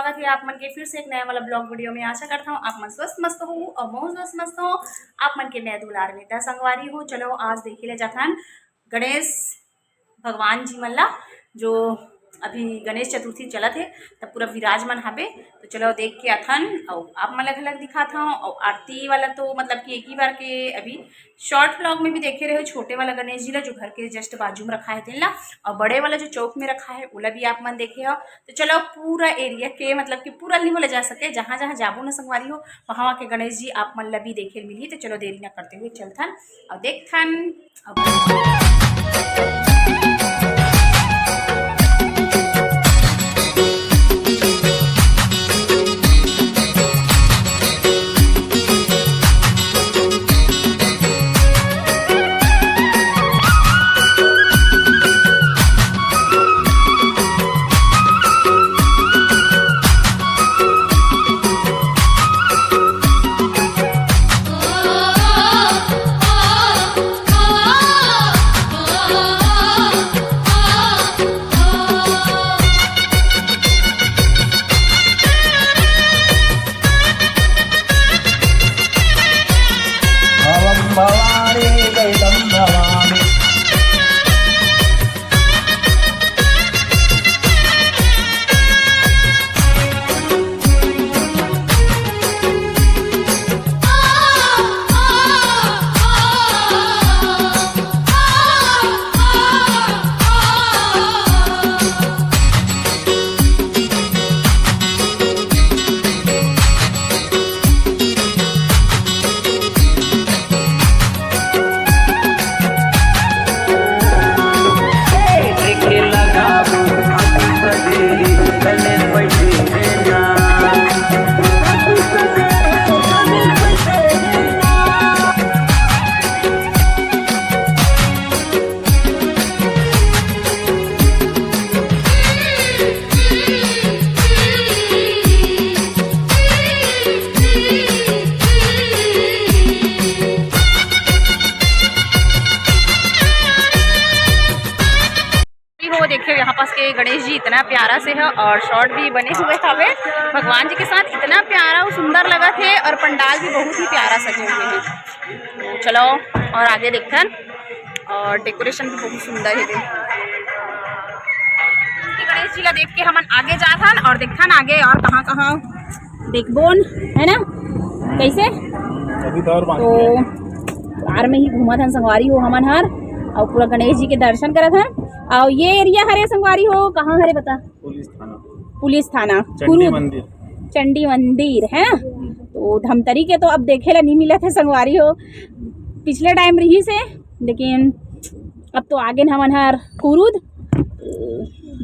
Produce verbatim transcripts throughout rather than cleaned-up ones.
स्वागत हे आप मन के फिर से एक नया वाला ब्लॉग वीडियो में। आशा करत हव आप मन स्वस्थ मस्त हो अउ महूं स्वस्थ मस्त हो। आप मन के नया दुलार में त संगवारी हो, चलो आज देखे ले जाथन गणेश भगवान जी मन ला, जो अभी गणेश चतुर्थी चलत हे, त पूरा विराजमान हाबे। तो चलो देख के आथन अउ आप मन ला घलक दिखात हव। अउ आरती वाला तो मतलब कि एक ही बार के अभी शॉर्ट व्लॉग में भी देखे रहे हो, छोटे वाला गणेश जी ला जो घर के जस्ट बाजू में रखा हे तेन ला, अउ बड़े वाला जो चौक में रखा हे ओला भी आप मन देखे हो। तो चलो पूरा एरिया के मतलब कि पूरा नहीं बोला जा सके, जहाँ जहाँ जाबो ना संगवारी हो, वहाँ वहाँ के गणेश जी आप मन ला भी देखे मिलही। तो चलो देरी ना करते हुए चलथन अउ देखथन। भवं भवानी गैलं भवानी। हो देखे, यहाँ पास के गणेश जी इतना प्यारा से है और शॉर्ट भी बने हुए हवे भगवान जी के साथ। इतना प्यारा और सुंदर लगत हे और पंडाल भी बहुत ही प्यारा सजे हुए हैं। तो चलो और आगे देखथन। और डेकोरेशन भी बहुत सुंदर हे। गणेश जी ला देख के हमन आगे जाथन और देखथन आगे और कहाँ कहाँ देखबोन, है ना? कैसे? अभी तो और बाकी है। कार में ही घूमत हन संगवारी हो हमन हर, और पूरा गणेश जी के दर्शन करत हन। और ये एरिया हरे संगवारी हो, कहाँ हरे बता? पुलिस थाना। पुलिस थाना, चंडी कुरुद। मंदिर। चंडी मंदिर है। तो धमतरी के तो अब देखे ला नहीं मिलत हे संगवारी हो, पिछले टाइम रहिस हे, लेकिन अब तो आगे न हमन हर कुरुद।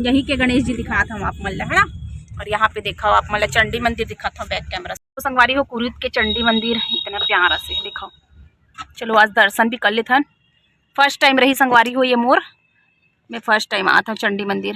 यही के गणेश जी दिखात हूँ आप मन ला, है ना। और यहाँ पे देखा आप मन ला चंडी मंदिर दिखात हूँ बैक कैमरा। तो संगवारी हो, कुरुद के चंडी मंदिर इतना प्यारा से देखो। चलो आज दर्शन भी कर लेथन। फर्स्ट टाइम रही संगवारी हो ये मोर, मैं फर्स्ट टाइम आत हूँ चंडी मंदिर।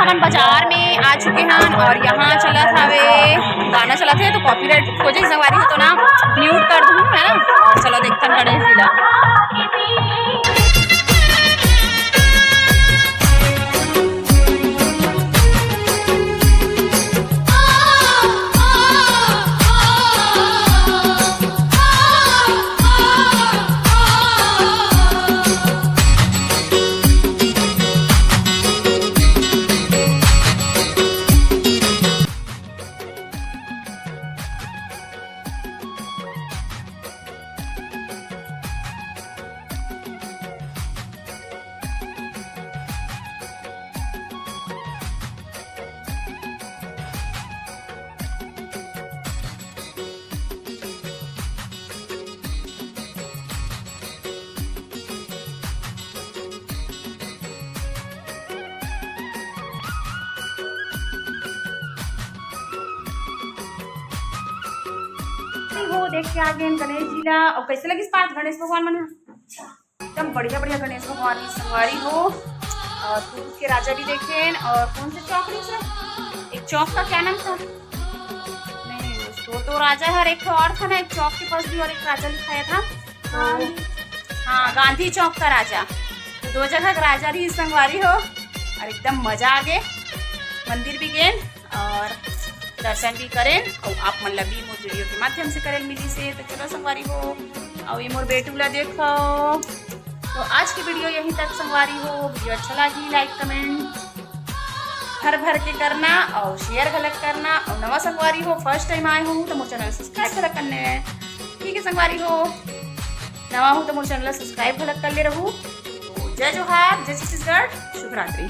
हमन बाजार में आ चुके हन और यहाँ चलत हवे गाना चलत हे, तो कॉपीराइट हो जाही संगवारी हो, तो ना म्यूट कर दूँ, है ना। और चलो देखथन गणेश जी ला। हो, देख के आ गेन गणेश जी ला। और कैसे लगिस पार्थ गणेश भगवान मन ह? अच्छा, एकदम बढ़िया बढ़िया गणेश भगवान हे संगवारी हो। और दूध के राजा भी देखेन। और कौन से चौक रहिस? एक चौक का क्या नाम था? नहीं, वो तो राजा है और एक ठो और था ना, एक चौक के पास भी और एक राजा लिखाया था। तो हाँ, गांधी चौक का राजा। तो दो जगह का राजा रहिस संगवारी हो। और एकदम मजा आ गे। मंदिर भी गेन और दर्शन भी करेन और आप मन ला भी मोर वीडियो के माध्यम से करे ल मिलिस हे। तो चलो संगवारी हो, और ये मोर बेटू ला देखो। तो आज की वीडियो यहीं तक संगवारी हो। वीडियो अच्छा लागी, लाइक कमेंट भर भर के करना और शेयर घलक करना। और नवा संगवारी हो, फर्स्ट टाइम आए हो तो मोर चैनल सब्सक्राइब घलक करने हैं, ठीक है संगवारी हो। नवा हो तो मोर चैनल सब्सक्राइब घलक कर ले रहू। तो जय जोहार, जय छत्तीसगढ़, शुभ रात्रि।